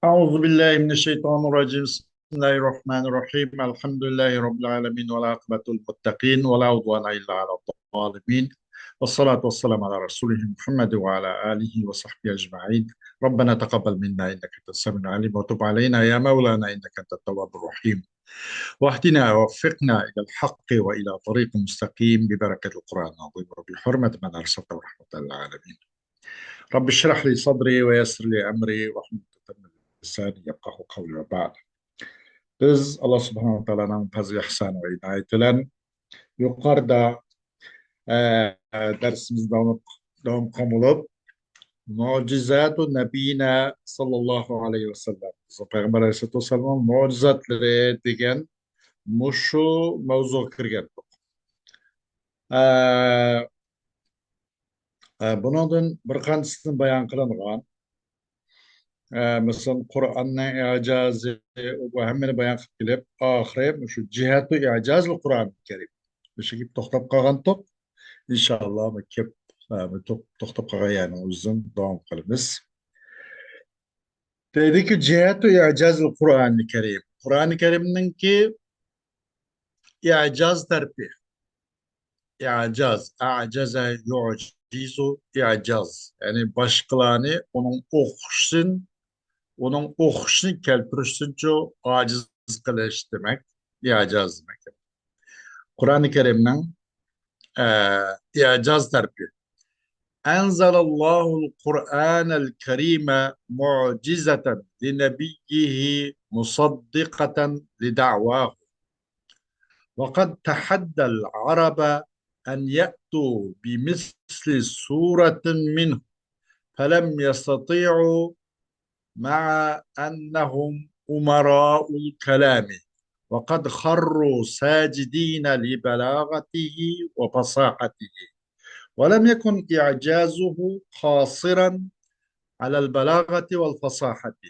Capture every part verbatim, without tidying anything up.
أعوذ بالله من الشيطان الرجيم. بسم الله الرحمن الرحيم. الحمد لله رب العالمين، والعاقبة للمتقين، ولا عدوان إلا على الظالمين، والصلاة والسلام على رسوله محمد وعلى آله وصحبه أجمعين. ربنا تقبل منا إنك أنت السميع العليم، وتب علينا يا مولانا إنك أنت التواب الرحيم، واهدنا ووفقنا إلى الحق وإلى طريق مستقيم ببركة القرآن العظيم وبحرمة من أرسلته رحمة للعالمين. رب اشرح لي صدري ويسر لي أمري واحلل عقدة من لساني يفقهوا قولي وبعد. بىز ئاللا سۇبھانەھۇ ۋە تائالانىڭ پەزلى ئىھسانى ۋە ئىنايىتى بىلەن يۇقىرىدا، ئە، دەرسىمىزنى داۋام، داۋام قىلغان بولۇپ، مۇجىزاتۇ نەبىينا ساللاللاھۇ ئەلەيھى ۋەسەللەم، بىزنىڭ پەيغەمبەر ئەلەيھىسسالاتۇ ۋەسسالامنىڭ مۇجىزاتلىرى دېگەن مۇشۇ ماۋزۇغا كىرگەنتۇق. ئە، ئە، بۇنىڭدىن بىر قانچىسىنى بايان قىلىنغان. ئە، مەسىلەن، قۇرئاننىڭ ئىجازى، بۇ ھەممىنى بايان قىلىپ كېلىپ، ئاخىرى مۇشۇ جىھەتۇ ئىجازىل قۇرئان كەرىم، مۇشۇ گەپ توختاپ قالغانتۇق. ئىنشاللا، بۇ كەپ، ئە، بۇ توپ-، توختاپ قالغان يەرنىڭ ئۆزىدىن داۋام قىلىمىز. دەيدىكى، جىھەتۇ ئىجازىل قۇرئانى كەرىم. قۇرئانى كەرىمنىڭكى ئىجاز تەرىپى. ئىجاز، ئەجازە يۇجىزۇ ئىجاز. يەنى باشقىلارنى ئۇنىڭ ئوقۇشىدىن، ئۇنىڭ ئوقۇشىنى كەلتۈرۈشتىنچۇ ئاجىز قىلىش دېمەك، ئىجاز دېمەك. قۇرئانى كەرىمنىڭ، ئە، ئىجاز تەرىپى. أنزل الله القرآن الكريم معجزة لنبيه مصدقة لدعواه، وقد تحدى العرب أن يأتوا بمثل سورة منه، فلم يستطيعوا، مع أنهم أمراء الكلام، وقد خروا ساجدين لبلاغته وفصاحته، ولم يكن إعجازه قاصرا على البلاغة والفصاحة،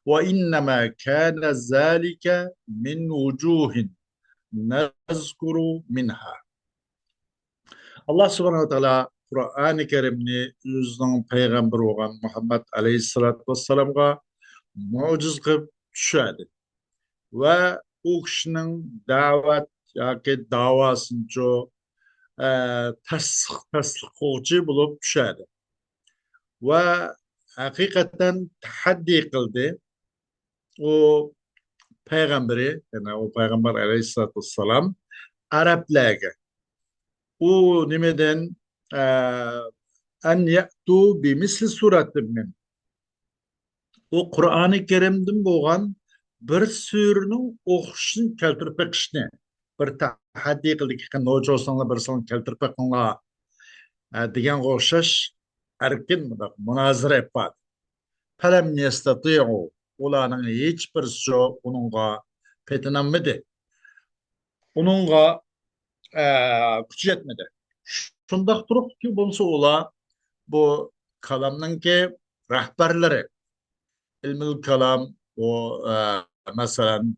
وإنما كان ذلك من وجوه نذكر منها. ئاللا سۇبھانەھۇ ۋە تائالا قۇرئانى كەرىمنى ئۆزىنىڭ پەيغەمبىرى بولغان مۇھەممەد ئەلەيھىسسالاتۇ ۋەسسالامغا مۆجىزە قىلىپ چۈشۈردى ۋە ئۇ كىشىنىڭ دەۋەت ياكى داۋاسىنىچۇ، ئە، تەستىق، تەستىق قىلغۇچى بولۇپ چۈشۈردى ۋە ھەقىقەتەن تەھەددىي قىلدى. ئۇ پەيغەمبىرى، يەنى ئۇ پەيغەمبەر ئەلەيھىسسالاتۇ ۋەسسالام ئەرەبلەرگە، ئۇ نېمىدىن، ئە، أن يأتوا بمثل سورة منه، ئۇ قۇرئانى كەرىمدىن بولغان بىر سۈرىنىڭ ئوقۇشىنى كەلتۈرۈپ بېقىشنى، بىر تەھەددىي قىلدىكى، نوچى بولساڭلار بىرسىنى كەلتۈرۈپ بېقىڭلار، ئە، دېگەنگە ئوخشاش ئەركىن مۇنداق مۇنازىرە ئېلىپ باردى. فلم يستطيعوا، ئۇلارنىڭ ھېچ بىرسىچۇ ئۇنىڭغا پېتىنالمىدى. ئۇنىڭغا، ئە، كۈچى يەتمىدى. شۇنداق تۇرۇپتۇكى بولسا ئۇلار بۇ كالامنىڭكى رەھبەرلىرى، ئىلمىل كالام، ئۇ، ئە، مەسىلەن،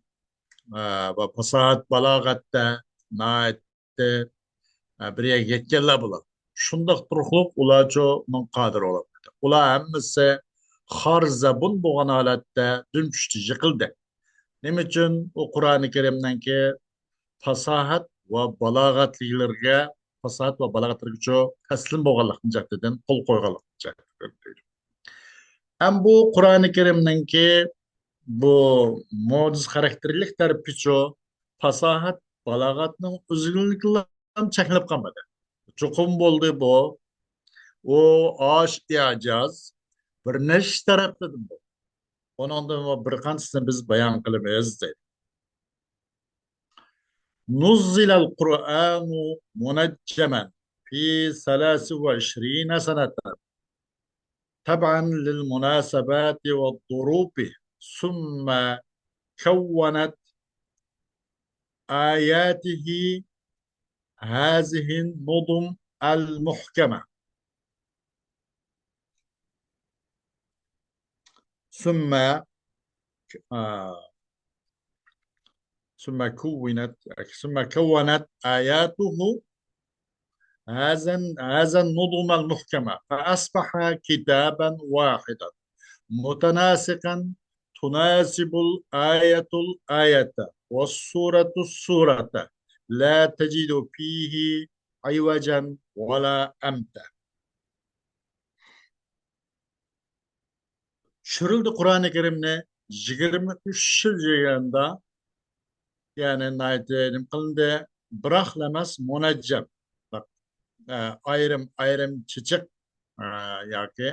ئە، ۋە پاساھەت، بالاغەتتە ناھايىتى، ئە، بىر يەرگە يەتكەنلەر بۇلار. شۇنداق تۇرۇقلۇق ئۇلارچۇ ئۇنىڭ قادىرى بولالمىدى. ئۇلار ھەممىسى خار زەبۇن بولغان ھالەتتە دۈم چۈشتى، يىقىلدى. نېمە ئۈچۈن؟ ئۇ قۇرئانى كەرىمنىڭكى پاساھەت ۋە بالاغەتلىكلىرىگە، پاساھەت ۋە بالاغەتلىرىگىچۇ تەسلىم بولغانلىقىنىڭ جەھىتىدىن، قول قويغانلىقىنىڭ جەھىتىدىن دەيدۇ. ھەم بۇ قۇرئانى كەرىمنىڭكى بۇ مۆجىزە خاراكتېرلىك تەرىپىچۇ پاساھەت، بالاغەتنىڭ ئۆزىگىلا چەكلىنىپ قالمىدى. چوقۇم بولدى بۇ. ئۇ ئاش ئىجاز بىر نەچچە تەرەپلىدىن بولدى. ئۇنىڭدىن بىر قانچىسىنى بىز بايان قىلىمىز دەيدۇ. نزل القرآن منجما في ثلاث وعشرين سنة تبعا للمناسبات والظروف، ثم كونت آياته هذه النظم المحكمة. ثم، آه، ثم كونت، ثم كونت آياته هذا، هذا النظم المحكمة، فأصبح كتابا واحدا متناسقا تناسب الآية الآية والسورة السورة لا تجد فيه عوجا ولا أمتا. چۈشۈرۈلدى قۇرئانى كەرىمنى يىگىرمە ئۈچ يىل جەريانىدا، يەنى ناھايىتى نېمە قىلىندى، بىراقلا ئەمەس، مۇنەججەم. بەك، ئە، ئايرىم-ئايرىم چېچىق، ئە، ياكى،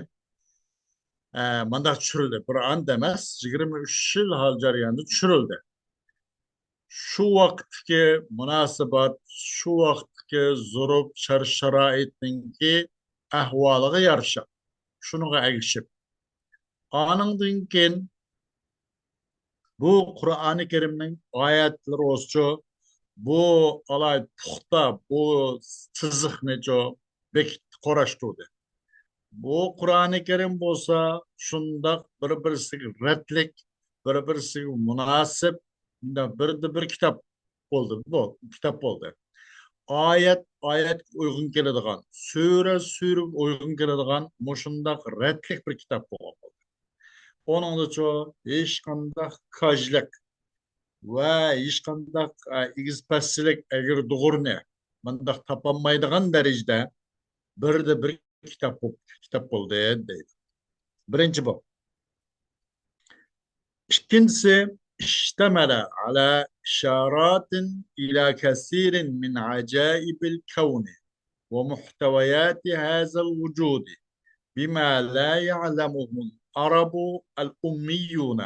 ئە، مانداق چۈشۈرۈلدى. بىر ئاندا ئەمەس، يىگىرمە ئۈچ يىل ھال جەريانىدا چۈشۈرۈلدى. شۇ ۋاقىتتىكى مۇناسىۋەت، شۇ ۋاقىتتىكى زۇرۇپ، شەرت-شارائىتنىڭكى ئەھۋالىغا يارىشا، شۇنىڭغا ئەگىشىپ. ئانىڭدىن كېيىن بۇ قۇرئانى كەرىمنىڭ ئايەتلىرى بولسىچۇ، بۇ ئالاھىدە پۇختا، بۇ سىزىقنىچۇ بېكىتتى، قۇراشتۇردى. بۇ قۇرئانى كەرىم بولسا شۇنداق بىر-بىرسىگە رەتلىك، بىر-بىرسىگە مۇناسىپ، مۇنداق بىردە بىر كىتاب بولدى، بۇ كىتاب بولدى. ئايەت ئايەتكە ئۇيغۇن كېلىدىغان، سۈرە سۈرىگە ئۇيغۇن كېلىدىغان مۇشۇنداق رەتلىك بىر كىتاب بولغان بولدى. ئۇنىڭدىچۇ ھېچقانداق كاجلىق ۋە ھېچقانداق، ئە، ئېگىز-پەسلىك، ئەگرى-توغرىنى مۇنداق تاپالمايدىغان دەرىجىدە بىردە بىر كىتاب بولۇپ، كىتاب بولدى دەيدۇ. بىرىنچى باب. ئىككىنچىسى، اشتمل على إشارات إلى كثير من عجائب الكون ومحتويات هذا الوجود بما لا يعلمه العرب الأميون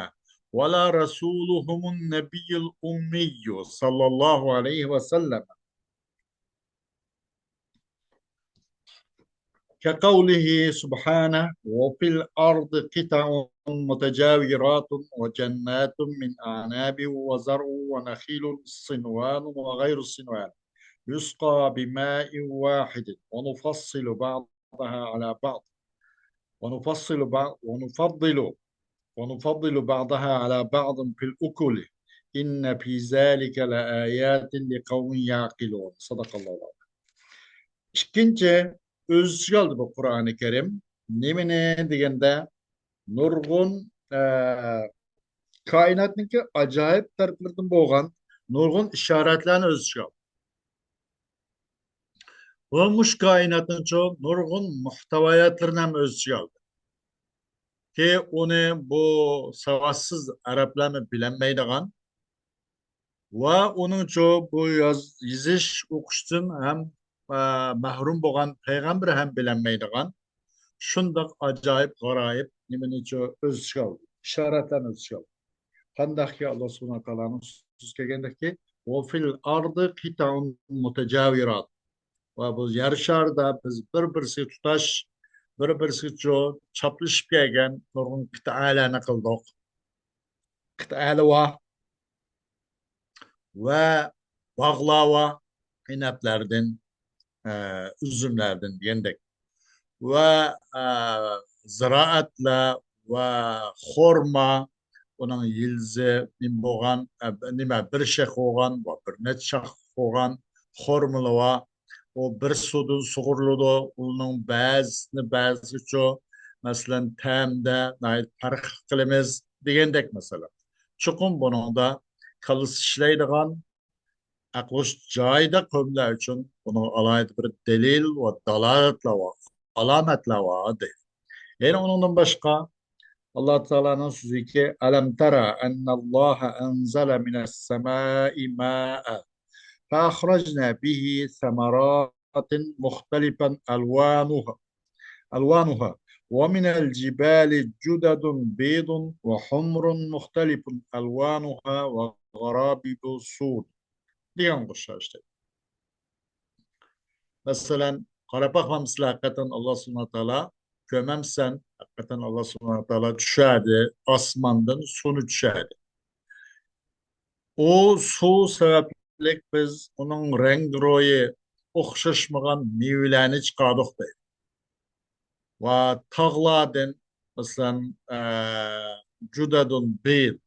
ولا رسولهم النبي الأمي صلى الله عليه وسلم. كقوله سبحانه: وفي الأرض قطع متجاورات وجنات من أعناب وزرع ونخيل صنوان وغير صنوان يسقى بماء واحد ونفصل بعضها على بعض ونفصل بعض ونفضل ونفضل بعضها على بعض في الأكل إن في ذلك لآيات لقوم يعقلون. صدق الله العظيم. ئىككىنچى، ئۆز ئىچىگە ئالدى بۇ قۇرئانى كەرىم. نېمىنى دېگەندە، نۇرغۇن، ئە، كائىناتنىڭكى ئاجايىپ تەرەپلىرىدىن بولغان نۇرغۇن ئىشارەتلەرنى ئۆز ئىچىگە ئالدى. ۋە مۇشۇ كائىناتنىڭچۇ نۇرغۇن مۇھتەۋاياتلىرىنى ھەم ئۆز ئىچىگە ئالدى. كى ئۇنى بۇ ساۋاتسىز ئەرەبلەرمۇ بىلەلمەيدىغان ۋە ئۇنىڭچۇ بۇ ياز-، يېزىش، ئوقۇشتىن ھەم، ئە، مەھرۇم بولغان پەيغەمبەر ھەم بىلەلمەيدىغان شۇنداق ئاجايىپ، غارايىپ نېمىنىچۇ ئۆز ئىچىگە ئالدى، ئىشارەتلەرنى ئۆز ئىچىگە ئالدى. قانداقكى، ئاللا سۇبھانەھۇ تائالانىڭ سۆزى كەلگەندەككى، وفي الأرض قطع متجاورات. ۋە بۇ يەر شارىدا بىز بىر-بىرسىگە تۇتاش، بىر-بىرسىگە چو-، چاپلىشىپ كەلگەن نۇرغۇن قىتئەلەرنى قىلدۇق. قىتئەلەر بار. ۋە باغلار بار، ئىنەپلەردىن، ئە، ئۈزۈملەردىن دېگەندەك. ۋە، ئە، زىرائەتلەر ۋە خورما، ئۇنىڭ يىلىزى نېمە بولغان، ئە، نېمە، بىر شاخ بولغان، بىر نەچچە شاخ بولغان خورمىلار بار. ئۇ بىر سۇدىن سۇغۇرۇلىدۇ. ئۇنىڭ بەزىسىنى بەزىسىچۇ، مەسىلەن، تەمدە ناھايىتى پەرقلىق قىلىمىز دېگەندەك مەسىلە. چوقۇم بۇنىڭدا كاللىسى ئىشلەيدىغان، ئەقلى جايىدا قەۋملەر ئۈچۈن بۇنىڭغا ئالاھىدە بىر دەلىل ۋە دالالەتلەر بار، ئالامەتلەر بار، دەيدۇ. يەنە ئۇنىڭدىن باشقا، ئاللا تائالانىڭ سۆزىكى، ألم تر أن الله أنزل من السماء ماء فأخرجنا به ثمرات مختلفا ألوانها ألوانها ومن الجبال جدد بيض وحمر مختلف ألوانها وغرابيب سود دېگەن ئوخشاش. مەسىلەن، قاراپ باقمامسىلەر، ھەقىقەتەن ئاللا سۇبھانەھۇ تائالا كۆرمەمسەن؟ ھەقىقەتەن ئاللا سۇبھانەھۇ تائالا چۈشەردى، ئاسماندىن سۇنى چۈشەردى. ئۇ سۇ سەۋەبلىك بىز ئۇنىڭ رەڭگى رويى ئوخشاشمىغان مېۋىلەرنى چىقاردۇق دەيدۇ. ۋە تاغلاردىن، مەسىلەن، ئە، جۇدەدۇن بىيض،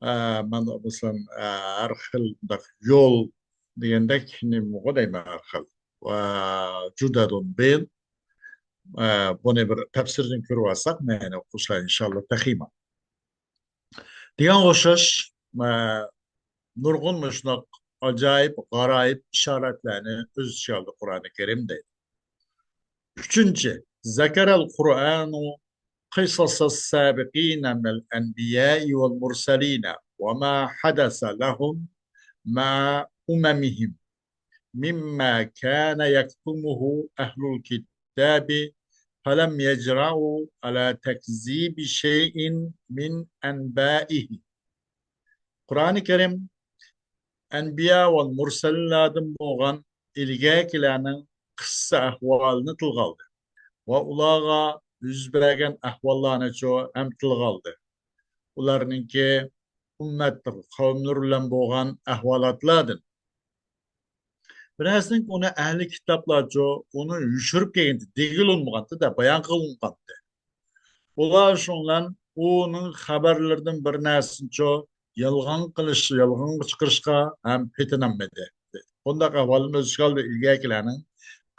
ئە، مانا، مەسىلەن، ئە، ھەر خىل مۇنداق يول دېگەندەك نېمىغۇ دەيمەن، ھەر خىل. ۋە جۇدەدۇن بىيض، ئە، بۇنى بىر تەپسىردىن كۆرۈۋالساق، مەينى ئوقۇشلار ئىنشاللا تېخىمۇ. دېگەنگە ئوخشاش، ئە، نۇرغۇن مۇشۇنداق ئاجايىپ، غارايىپ ئىشارەتلەرنى ئۆز ئىچىگە ئالدى قۇرئانى كەرىم دەيدۇ. ئۈچىنچى، ذكر القرآن قصص السابقين من الأنبياء والمرسلين وما حدث لهم مع أممهم مما كان يكتمه أهل الكتاب فلم يجرؤوا على تكذيب شيء من أنبائه. قۇرئانى كەرىم ئەنبىيا ۋە مۇرسەلىنلاردىن بولغان ئىلگەركىلەرنىڭ قىسسە ئەھۋالىنى تىلغا ئالدى ۋە ئۇلارغا يۈز بەرگەن ئەھۋاللارنىچۇ ھەم تىلغا ئالدى. ئۇلارنىڭكى ئۈممەتلىرى، قەۋملىرى بىلەن بولغان ئەھۋالاتلاردىن. بىر نەرسىنىڭ ئۇنى ئەھلى كىتابلارچۇ ئۇنى يوشۇرۇپ كەلگەنتى، دېگىلى بولمىغانتى-دە، بايان قىلىنغانتى. ئۇلار شۇنىڭ بىلەن ئۇنىڭ خەۋەرلىرىدىن بىر نەرسىنىچۇ يالغان قىلىش، يالغانغا چىقىرىشقا ھەم پېتىنالمىدى. بۇنداق ئەھۋالنى ئۆز ئىچىگە ئالدى، ئىلگەركىلەرنىڭ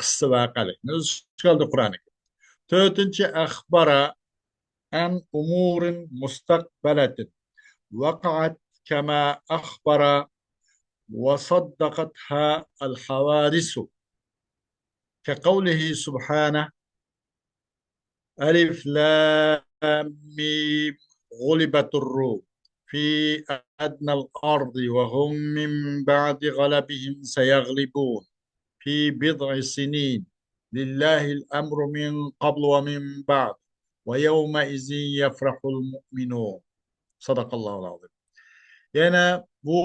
قىسسە ۋەقەلىكنى ئۆز ئىچىگە ئالدى قۇرئانى. تۆتىنچى، أخبر عن أمور مستقبلة وقعت كما أخبر وصدقتها الحوادث، كقوله سبحانه: ألف لام ميم، غلبت الروم في أدنى الأرض وهم من بعد غلبهم سيغلبون في بضع سنين، لله الأمر من قبل ومن بعد، ويومئذ يفرح المؤمنون. صدق الله العظيم. يەنە بۇ،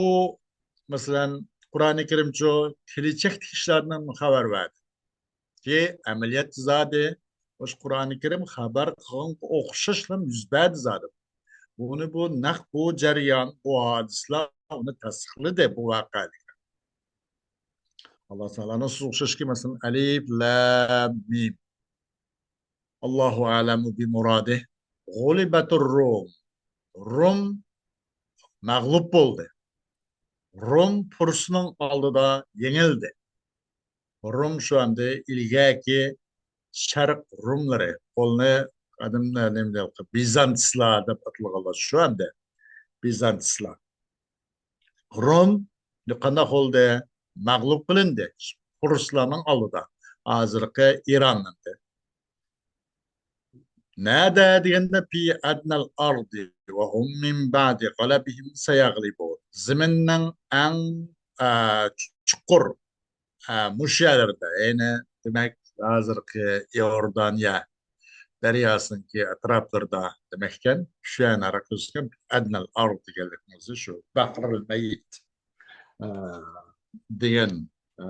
مەسىلەن، قۇرئانى كەرىمچۇ كېلىچەكتىكى ئىشلاردىن خەۋەر بەردى. كى ئەمەلىيەتتە زادى مۇشۇ قۇرئانى كەرىم خەۋەر قىلغانغا ئوخشاشلا يۈز بەردى زادى. بۇنى بۇ نەق، بۇ جەريان، بۇ ھادىسىلەر ئۇنى تەستىقلىدى، بۇ ۋەقەلىكنى. ئاللا تائالانىڭ سۆزىگە ئوخشاشكى، مەسىلەن، ئەلىف لام مىم. ئاللاھۇ ئەلەمۇ بىمۇرادىھ. غۇلىبەتۇر روم. روم مەغلۇپ بولدى. روم پۇرسنىڭ ئالدىدا يېڭىلدى. روم شۇ ئەمدى ئىلگەركى شەرق روملىرى، قولنى قەدىمدە نېمە دەيدۇ، بىزانتىسلار دەپ ئاتالغانلار شۇ ئەمدى. بىزانتىسلار. روم قانداق بولدى؟ مەغلۇپ قىلىندى. پۇرسلارنىڭ ئالدىدا. ھازىرقى ئىران ئەمدى. نەدە دېگەندە، في أدنى الأرض وهم من بعد غلبهم سيغلبون. زېمىننىڭ ئەڭ، ئە، چۇقۇر، ئە، مۇشۇ يەرلەردە، يەنى دېمەك، ھازىرقى ئىئوردانىيە دەرياسىنىڭكى ئەتراپلىرىدا دېمەككەن، شۇ يەرنى ئەرەب سۆزىگە أدنى الأرض دېگەنلىكىمىز شۇ، بەھرىل مەييىت، ئە، دېگەن، ئە،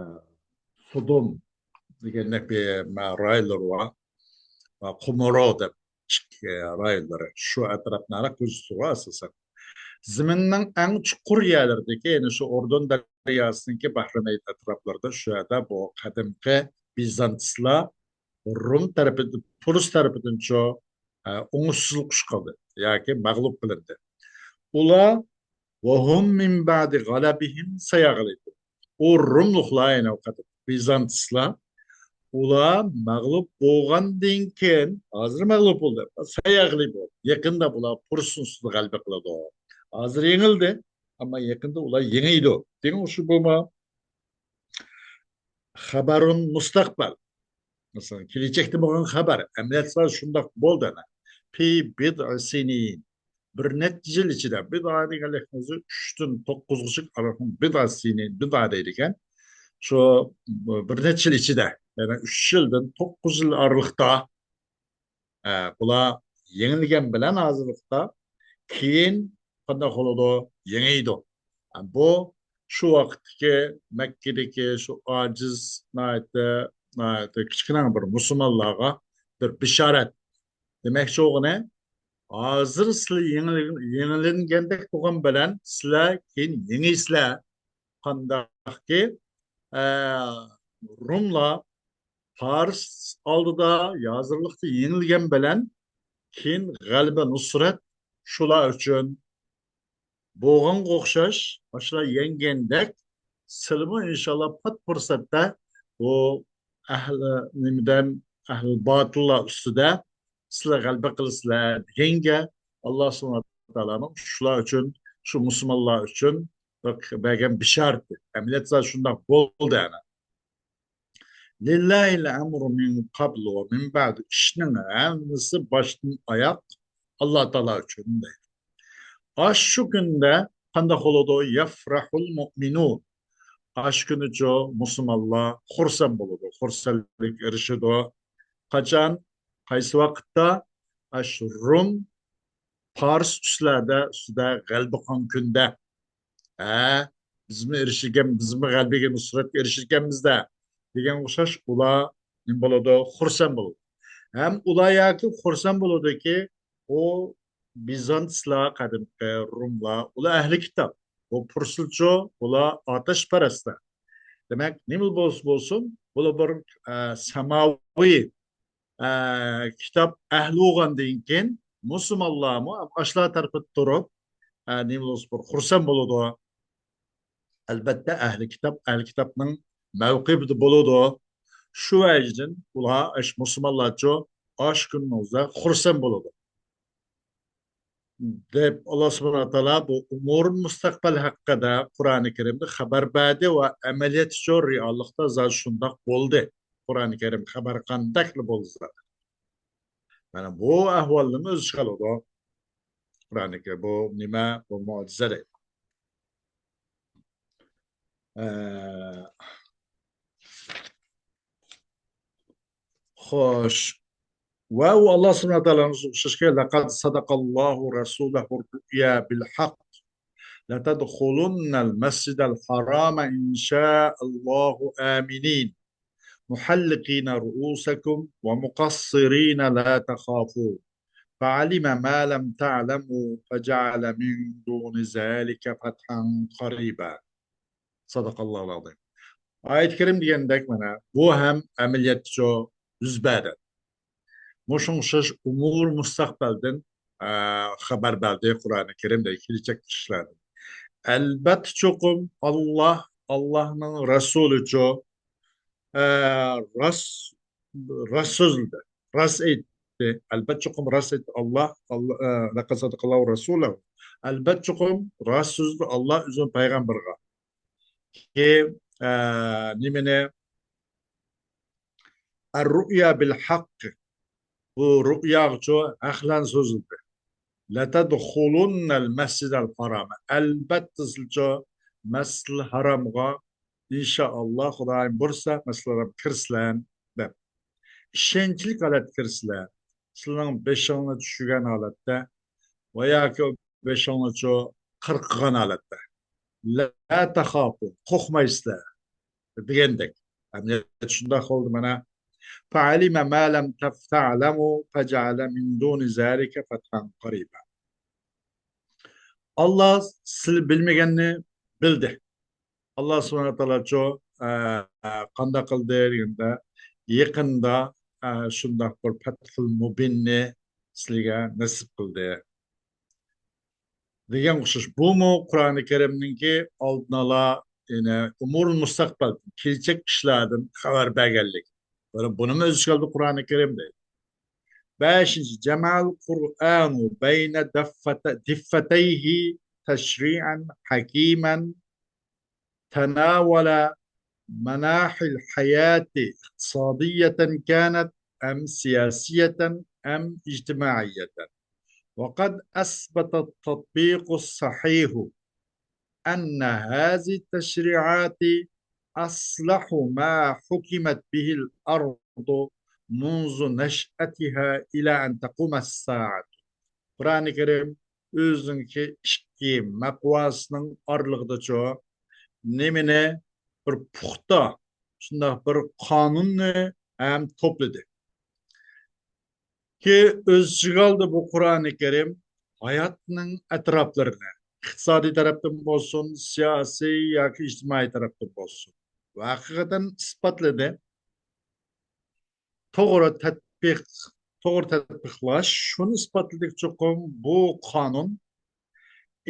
سودوم دېگەندەك بىر مە-، رايونلىرى بار. ۋە قۇمۇرۇ دەپ ئىككى رايونلىرى. شۇ ئەتراپلارنى كۆزىتىدۇ ئاساسەن. زېمىننىڭ ئەڭ چۇقۇر يەرلىرىدىكى، يەنى شۇ ئۇردۇن دەرياسىنىڭكى بەھرىل مەييىت ئەتراپلىرىدا، شۇ يەردە بۇ قەدىمكى بىزانتىسلار روم تەرىپىدىن، پۇرس تەرىپىدىنچۇ، ئە، ئوڭۇشسىزلىق ئۇچرىدى ياكى مەغلۇپ قىلىندى. ئۇلار وهم من بعد غلبهم سيغلبون. ئۇ روملۇقلار، يەنى ئۇ قەدىم بىزانتىسلار، ئۇلار مەغلۇپ بولغاندىن كېيىن، ھازىر مەغلۇپ بولدى. سيغلبون. يېقىندا بۇلار پۇرسنىڭ ئۈستىدە غەلىبە قىلىدۇ. ھازىر يېڭىلدى، ئەمما يېقىندا ئۇلار يېڭىدۇ. دېگەن شۇ بولما. خەبەرۇن مۇستەقبەل. مەسىلەن، كېلەچەكتە بولغان خەۋەر. ئەمەلىيەتتە شۇنداق بولدى ئەنە. في بضع سنين. بىر نەچچە يىل ئىچىدە، بىدئا دېگەنلىكنىڭ ئۆزى ئۈچتىن توققۇزغىچە ئارىلىقنى بىدئا سىنى، بىدئا دەيدىكەن. شۇ بىر نەچچە يىل ئىچىدە، يەنى ئۈچ يىلدىن توققۇز يىل ئارىلىقتا، ئە، بۇلار يېڭىلگەن بىلەن ھازىرلىقتا، كېيىن قانداق بولىدۇ؟ يېڭىيدۇ. بۇ شۇ ۋاقىتتىكى مەككىدىكى شۇ ئاجىز، ناھايىتى، ناھايىتى كىچىككىنە بىر مۇسۇلمانلارغا بىر بېشارەت. دېمەكچى بولغىنى، ھازىر سىلەر يېڭىل-، يېڭىلىنگەندەك بولغان بىلەن سىلەر كېيىن يېڭىسىلەر. قانداقكى، ئە، روملار پارس ئالدىدا ھازىرلىقتا يېڭىلگەن بىلەن كېيىن غەلىبە، نۇسرەت شۇلار ئۈچۈن بولغانغا ئوخشاش، ماشۇلار يەڭگەندەك، سىلىمۇ ئىنشاللا پات پۇرسەتتە بۇ ئەھلى نېمىدىن، ئەھلى باتىللار ئۈستىدە سىلەر غەلىبە قىلىسىلەر دېگەنگە، ئاللا سۇبھانەھۇ ۋە تائالانىڭ شۇلار ئۈچۈن، شۇ مۇسۇلمانلار ئۈچۈن بەرگەن بېشارىتى. ئەمەلىيەتتە شۇنداق بولدى ئەنە. لله الأمر من قبل ومن بعد. ئىشنىڭ ھەممىسى باشتىن ئاياق ئاللا تائالا ئۈچۈن دەيدۇ. ئاشۇ كۈندە قانداق بولىدۇ؟ يفرح المؤمنون. ئاشۇ كۈنىچۇ مۇسۇلمانلار خۇرسەن بولىدۇ، خۇرسەنلىككە ئېرىشىدۇ. قاچان؟ قايسى ۋاقىتتا؟ ئاشۇ روم پارس ئۈستىلەردە ئۈستىدە غەلىبە قىلغان كۈندە. ھە، بىزمۇ ئېرىشىدىكەن، بىزمۇ غەلىبىگە، نۇسرەتكە ئېرىشىدىكەنمىز-دە دېگەن ئوخشاش ئۇلار نېمە بولىدۇ؟ خۇرسەن بولىدۇ. ھەم ئۇلار ياكى خۇرسەن بولىدۇكى، ئۇ بىزانتىسلار، قەدىمكى روملار، ئۇلار ئەھلى كىتاب. بۇ پۇرسلارچۇ، ئۇلار ئاتەشپەرەسلەر. دېمەك، نېمە بولسا بولسۇن، بۇلار بىر، ئە، ساماۋىي، ئە، كىتاب ئەھلى بولغاندىن كېيىن مۇسۇلمانلارمۇ ئاشۇلار تەرىپىدە تۇرۇپ، ئە، نېمە بولسا بىر خۇرسەن بولىدۇ. ئەلبەتتە، ئەھلى كىتاب، ئەھلى كىتابنىڭ مەۋقىپىدە بولىدۇ. شۇ ۋەجىدىن ئۇلار، ئاشۇ مۇسۇلمانلارچۇ، ئاشۇ كۈننىڭ ئۆزىدە خۇرسەن بولىدۇ، دەپ، ئاللا سۇبھانەھۇ ۋە تائالا بۇ ئۇمۇر مۇستەقبەل ھەققىدە قۇرئانى كەرىمدە خەۋەر بەردى ۋە ئەمەلىيەتتىچۇ، رېئاللىقتا زادى شۇنداق بولدى. قۇرئانى كەرىم خەۋەر قانداقلا بولدى زادى. مانا بۇ ئەھۋالنىمۇ ئۆز ئىچىگە ئالىدۇ. قۇرئانى كەرىم بۇ نېمە؟ بۇ مۆجىزە دەيدۇ. ئە، خوش. ۋە ئۇ ئاللا سۇبھانەھۇ ۋە تائالانىڭ ئوخشاشكى، لەقەد سەدەقەللاھۇ رەسۇلەھۇر رۇئيا بىل ھەق. لەتەدخۇلۇننەل مەسجىدەل ھارامە ئىنشائاللاھۇ ئامىنىن. مۇھەللىقىنە رۇئۇسەكۇم ۋە مۇقەسسىرىنە لا تەخافۇن. فعلم ما لم تعلموا فجعل من دون ذلك فتحا قريبا. صدق الله العظيم. ئايەت كەرىم دېگەندەك، مانا بۇ ھەم ئەمەلىيەتتىچۇ يۈز بەردى. مۇشۇنىڭغا ئوخشاش ئۇمۇر مۇستەقبەلدىن، ئە، خەۋەر بەردى قۇرئانى كەرىمدە، كېلىچەك ئىشلاردىن. ئەلبەتتە چوقۇم ئاللا، ئاللانىڭ رەسۇلىچۇ، ئە، راست، راست سۆزلىدى، راست ئېيتتى. ئەلبەتتە چوقۇم راست ئېيتتى. ئاللا، ئاللا، ئە، لەقەد سەدەقەللاھۇ رەسۇلەھۇ. ئەلبەتتە چوقۇم راست سۆزلىدى ئاللا ئۆزىنىڭ پەيغەمبىرىغا. كى، ئە، نېمىنى؟ ئەر-رۇئيا بىل ھەق. بۇ رۇئياغىچۇ ھەقلەرنى سۆزلىدى. لەتەدخۇلۇننەل مەسجىدەل ھارامە. ئەلبەتتە سىلچۇ مەسجىدىل ھارامغا، ئىنشائاللا، خۇدايىم بۇيرۇسا، مەسجىدىل ھارامغا كىرىسىلەر دەپ. ئىشەنچلىك ھالەتتە كىرىسىلەر. سىلەرنىڭ بېشىڭلار چۈشۈرگەن ھالەتتە ۋە ياكى بېشىڭلارچۇ قىرقىغان ھالەتتە. لا تەخافۇن، قورقمايسىلەر دېگەندەك. ئەمەلىيەتتە شۇنداق بولدى مانا. فعلم ما لم تف-، تعلموا فجعل من دون ذلك فتحا قريبا. ئاللا سىلى بىلمىگەننى بىلدى. ئاللا سۇبھانەھۇ ۋە تائالاچۇ، ئە، قانداق قىلدى دېگەندە، يېقىندا، ئە، شۇنداق بىر پەتھۇل مۇبىننى سىلىگە نېسىپ قىلدى دېگەن ئوخشاش. بۇمۇ قۇرئانى كەرىمنىڭكى ئالدىنئالا، يەنى ئۇمۇر مۇستەقبەل، كېلىچەك ئىشلاردىن خەۋەر بەرگەنلىك. بۇنىمۇ ئۆز ئىچىگە ئالىدۇ قۇرئانى كەرىم دەيدۇ. بەشىنچى، جەمەل قۇرئانۇ بەينە دەففەتە-، دىففەتەيھى تەشرىئەن ھەكىمەن تناول مناحي الحياة اقتصادية كانت أم سياسية أم اجتماعية. وقد أثبت التطبيق الصحيح أن هذه التشريعات أصلح ما حكمت به الأرض منذ نشأتها إلى أن تقوم الساعة. قۇرئانى كەرىم ئۆزىنىڭكى ئىككى مەقۋاسىنىڭ ئارىلىقىدىچۇ نېمىنى؟ بىر پۇختا، شۇنداق بىر قانۇننى ھەم توپلىدى. كى ئۆز ئىچىگە ئالدى بۇ قۇرئانى كەرىم ھاياتنىڭ ئەتراپلىرىنى، ئىقتىسادىي تەرەپتىن بولسۇن، سىياسىي ياكى ئىجتىمائىي تەرەپتىن بولسۇن، ۋە ھەقىقەتەن ئىسپاتلىدى. توغرا تەتبىق، توغرا تەتبىقلاش شۇنى ئىسپاتلىدىكى، چوقۇم بۇ قانۇن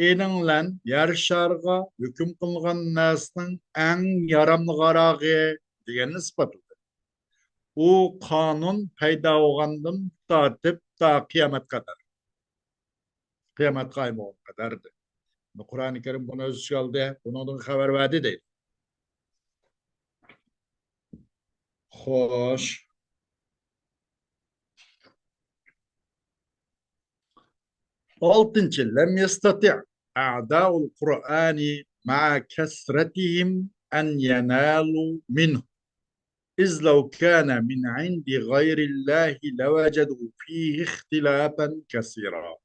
ئېنىڭلەن يەر شارىغا ھۆكۈم قىلغان نەرسىنىڭ ئەڭ ياراملىقراقى دېگەننى ئىسپاتلىدى. ئۇ قانۇن پەيدا بولغاندىن تارتىپ تا قىيامەت قەدەر. قىيامەت قايىم بولغان قەدەر دېدى. قۇرئانى كەرىم بۇنى ئۆز ئىچىگە ئالدى، بۇنىڭدىن خەۋەر بەردى دەيدۇ. خوش. ئالتىنچى، لم يستطع أعداء القرآن مع كثرتهم أن ينالوا منه، إذ لو كان من عند غير الله لوجدوا فيه اختلافا كثيرا،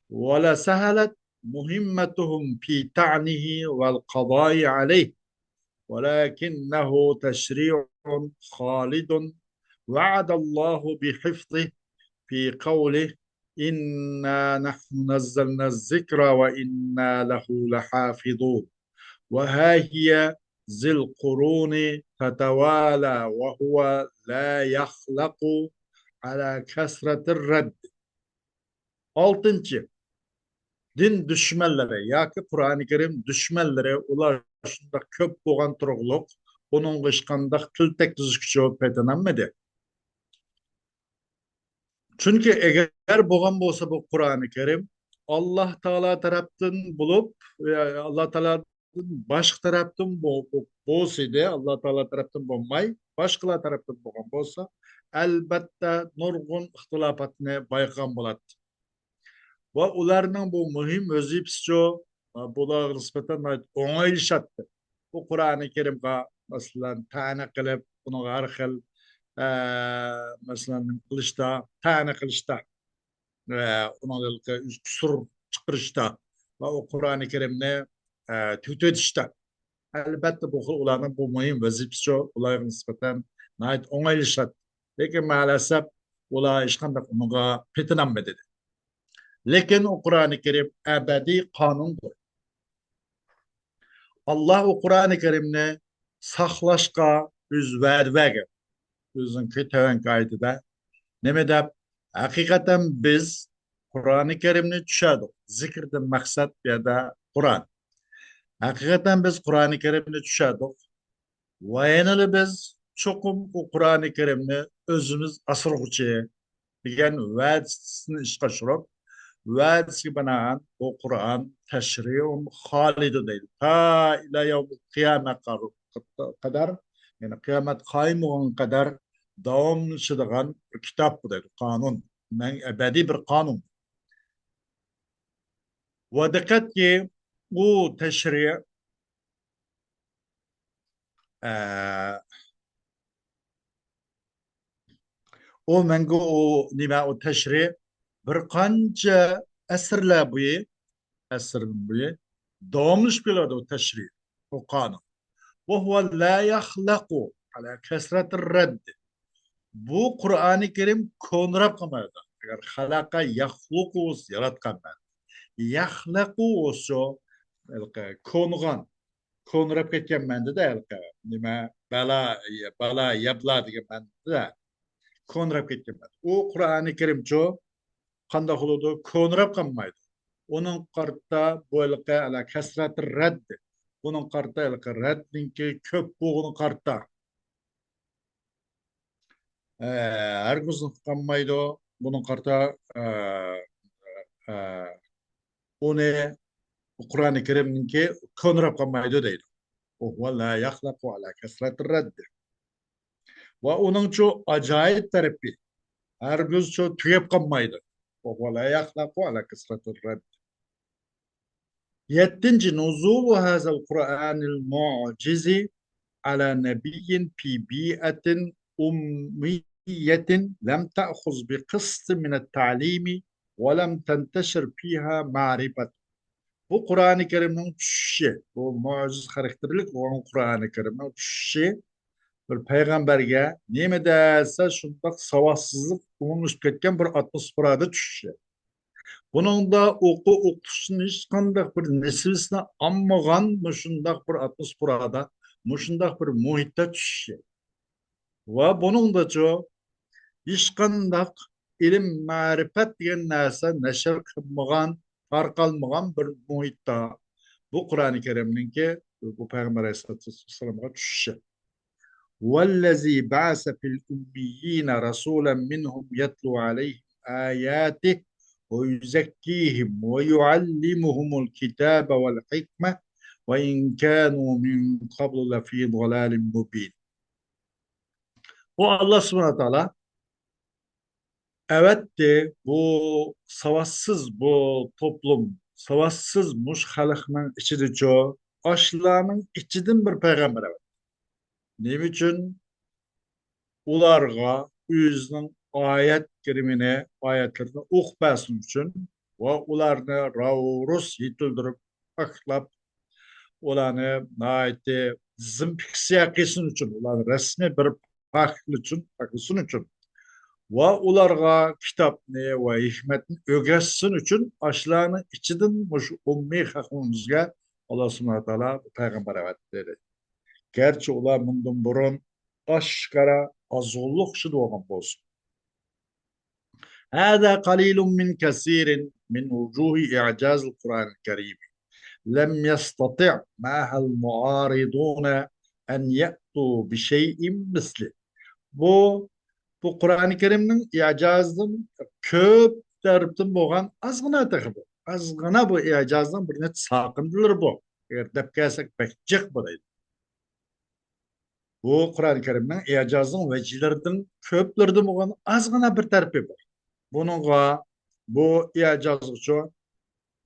ولسهلت مهمتهم في طعنه والقضاء عليه، ولكنه تشريع خالد وعد الله بحفظه في قوله: إنا نحن نزلنا الذكر وإنا له لحافظون. وها هي ذي القرون تتوالى وهو لا يخلق على كثرة الرد. ئالتىنچى، دىن دۈشمەنلىرى ياكى قۇرئانى كەرىم دۈشمەنلىرى، ئۇلار شۇنداق كۆپ بولغان تۇرۇقلۇق، ئۇنىڭغا ھېچقانداق تىل تەگكۈزۈشكىچە پېتىنالمىدى. چۈنكى ئەگەر بولغان بولسا بۇ قۇرئانى كەرىم ئاللا تائالا تەرەپتىن بولۇپ، ئاللا تائالادىن باشقا تەرەپتىن بو-، بو-، بولسىدى، ئاللا تائالا تەرەپتىن بولماي، باشقىلار تەرەپتىن بولغان بولسا، ئەلبەتتە نۇرغۇن ئىختىلاپاتنى بايقىغان بولاتتى. ۋە ئۇلارنىڭ بۇ مۇھىم ۋەزىپىسىچۇ، بۇلارغا نىسبەتەن ناھايىتى ئوڭايلىشاتتى. بۇ قۇرئانى كەرىمغا، مەسىلەن، تەنە قىلىپ، ئۇنىڭغا ھەر خىل، ئە، مەسىلەن، نېمە قىلىشتا، تەنە قىلىشتا، ئە، ئۇنىڭ قۇسۇر چىقىرىشتا ۋە ئۇ قۇرئانى كەرىمنى، ئە، تۈگىتىۋېتىشتا. ئەلبەتتە، بۇ خىل ئۇلارنىڭ بۇ مۇھىم ۋەزىپىسىچۇ، ئۇلارغا نىسبەتەن ناھايىتى ئوڭايلىشاتتى. لېكىن مەلەسەپ ئۇلار ھېچقانداق ئۇنىڭغا پېتىنالمىدى. لېكىن ئۇ قۇرئانى كەرىم ئەبەدىي قانۇندۇر. ئاللا ئۇ قۇرئانى كەرىمنى ساقلاشقا ئۆزى ۋەدە بەرگەن. ئۆزىنىڭكى تۆۋەنكى ئايىتىدە نېمە دەپ؟ ھەقىقەتەن بىز قۇرئانى كەرىمنى چۈشەردۇق. زىكىردىن مەقسەت بۇ يەردە قۇرئان. ھەقىقەتەن بىز قۇرئانى كەرىمنى چۈشەردۇق. ۋە يەنىلا بىز چوقۇم ئۇ قۇرئانى كەرىمنى ئۆزىمىز ئاسرىغۇچى دېگەن ۋەدىسىنى ئىشقا ئاشۇرۇپ، ۋەدىسىگە بىنائەن بۇ قۇرئان تەشرىئۇن خالىدۇن دەيدۇ. تا ئىلە يەۋمىل قىيامە قەدەر، يەنى قىيامەت قايىم بولغانغا قەدەر داۋاملىشىدىغان بىر كىتاب بۇ دەيدۇ، قانۇن. مەڭ-، ئەبەدىي بىر قانۇن. ۋە دىققەتكى، ئۇ تەشرىئۇ، ئە، ئۇ مەڭگۈ، ئۇ نېمە، ئۇ تەشرىئۇ بىر قانچە ئەسىرلەر بويى، ئەسىر بويى داۋاملىشىپ كېلىدۇ ئۇ تەشرىئۇ، ئۇ قانۇن. وهو لا يخلق على كثرة الرد. بۇ قۇرئانى كەرىم كونىراپ قالمايدۇ. ئەگەر خەلەقە يەخلۇقۇ بولسا ياراتقان مەنىدە. يەخلەقۇ بولسا كونغان، كونىراپ كەتكەن مەنىدە ھېلىقى نېمە، بالا، بالا، يەبلا دېگەن مەنىدە. كونىراپ كەتكەن مەنىدە. ئۇ قۇرئانى كەرىمچۇ قانداق بولىدۇ؟ كونىراپ قالمايدۇ. ئۇنىڭ قارىتا بۇ ھېلىقى ئەلە كەسرەتى رەد. ئۇنىڭ قارىتا ھېلىقى رەدنىڭكى كۆپ بولغىنى قارىتا. ئە، ھەرگىز قالمايدۇ. بۇنىڭ قارىتا، ئە، ئە، ئۇنى قۇرئانى كەرىمنىڭكى كونىراپ قالمايدۇ دەيدۇ. وهو لا يخلق على كثرة الرد. ۋە ئۇنىڭچۇ ئاجايىپ تەرىپى، ھەرگىزچۇ تۈگەپ قالمايدۇ. وهو لا يخلق على كثرة الرد. يەتتىنچى، نزول هذا القرآن المعجز على نبي في بيئة أمية لم تأخذ بقسط من التعليم ولم تنتشر فيها معرفة. بۇ قۇرئانى كەرىمنىڭ چۈشۈشى، بۇ مۆجىزە خاراكتېرلىك بولغان قۇرئانى كەرىمنىڭ چۈشۈشى بىر پەيغەمبەرگە نېمە دېسە شۇنداق ساۋاتسىزلىق ئومۇملىشىپ كەتكەن بىر ئاتموسفېرادا چۈشۈشى. بۇنىڭدا ئوقۇ ئوقۇتۇشتىن ھېچقانداق بىر نېسىۋىسىنى ئالمىغان مۇشۇنداق بىر ئاتموسفېرادا، مۇشۇنداق بىر مۇھىتتا چۈشۈشى. ۋە بۇنىڭدىچۇ ھېچقانداق ئىلىم، مەرىپەت دېگەن نەرسە نەشر قىلمىغان، تارقالمىغان بىر مۇھىتتا بۇ قۇرئانى كەرىمنىڭكى، بۇ پەيغەمبەر ئەلەيھىسسالاتۇ ۋەسسالامغا چۈشۈشى. والذي بعث في الأميين رسولا منهم يتلو عليهم آياته ويزكيهم ويعلمهم الكتاب والحكمة وإن كانوا من قبل لفي ضلال مبين. ئۇ ئاللا سۇبھانەھۇ ۋە تائالا ئەۋەتتى، بۇ ساۋاتسىز بۇ توپلۇم، ساۋاتسىز مۇش خەلقنىڭ ئىچىدىچۇ، ئاشۇلارنىڭ ئىچىدىن بىر پەيغەمبەر ئەۋەتتى. نېمە ئۈچۈن؟ ئۇلارغا ئۆزىنىڭ ئايەت كىرىمىنى، ئايەتلىرىنى ئوقۇپ بەرسۇن ئۈچۈن ۋە ئۇلارنى راۋۇرۇس يېتىلدۈرۈپ پاكلاپ، ئۇلارنى ناھايىتى دېزىنفېكسىيە قىلسۇن ئۈچۈن، ئۇلارنى رەسمىي بىر پاكلىسۇن، پاكلىسۇن ئۈچۈن ۋە ئۇلارغا كىتابنى ۋە ھېكمەتنى ئۆگەتسۇن ئۈچۈن ئاشۇلارنىڭ ئىچىدىن مۇشۇ ئۈممىي خەلقىمىزگە ئاللا سۇبھانەھۇ ۋە تائالا پەيغەمبەر ئەۋەتتى. گەرچە ئۇلار مۇندىن بۇرۇن ئاشكارا ئازغۇنلۇق ئىچىدە بولغان بولسۇن. هذا قليل من كثير من وجوه إعجاز القرآن الكريم. لم يستطع معها المعارضون أن يأتوا بشيء مثله. بۇ، بۇ قۇرئانى كەرىمنىڭ ئىجازىدىن كۆپ تەرەپتىن بولغان ئازغىنا تېخى بۇ. ئازغىنا بۇ ئىجازنىڭ بىر نەچچە ساقىندىلىرى بۇ. ئەگەر دەپ كەلسەك بەك جىق بولىدۇ. بۇ قۇرئانى كەرىمنىڭ ئىجازىنىڭ ۋەجىلىرىدىن كۆپلىرىدىن بولغان ئازغىنا بىر تەرىپى بار. بۇنىڭغا بۇ ئىجازغىچۇ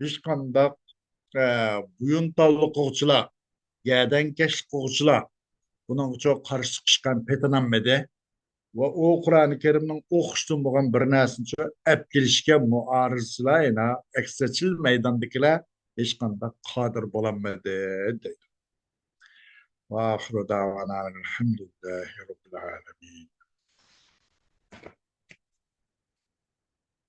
ھېچقانداق، ئە، بويۇن تاۋلىق قىلغۇچىلار، گەدەنكەشلىك قىلغۇچىلار بۇنىڭغىچۇ قارشى چىقىشقا پېتىنالمىدى. ۋە ئۇ قۇرئانى كەرىمنىڭ ئوقۇشتىن بولغان بىر نەرسىنىچۇ ئەپ كېلىشكە مۇئارىزچىلار، يەنە ئەكسىچىل مەيداندىكىلەر ھېچقانداق قادىر بولالمىدى، دەيدۇ. وآخر دعوانا أن الحمد لله رب العالمين.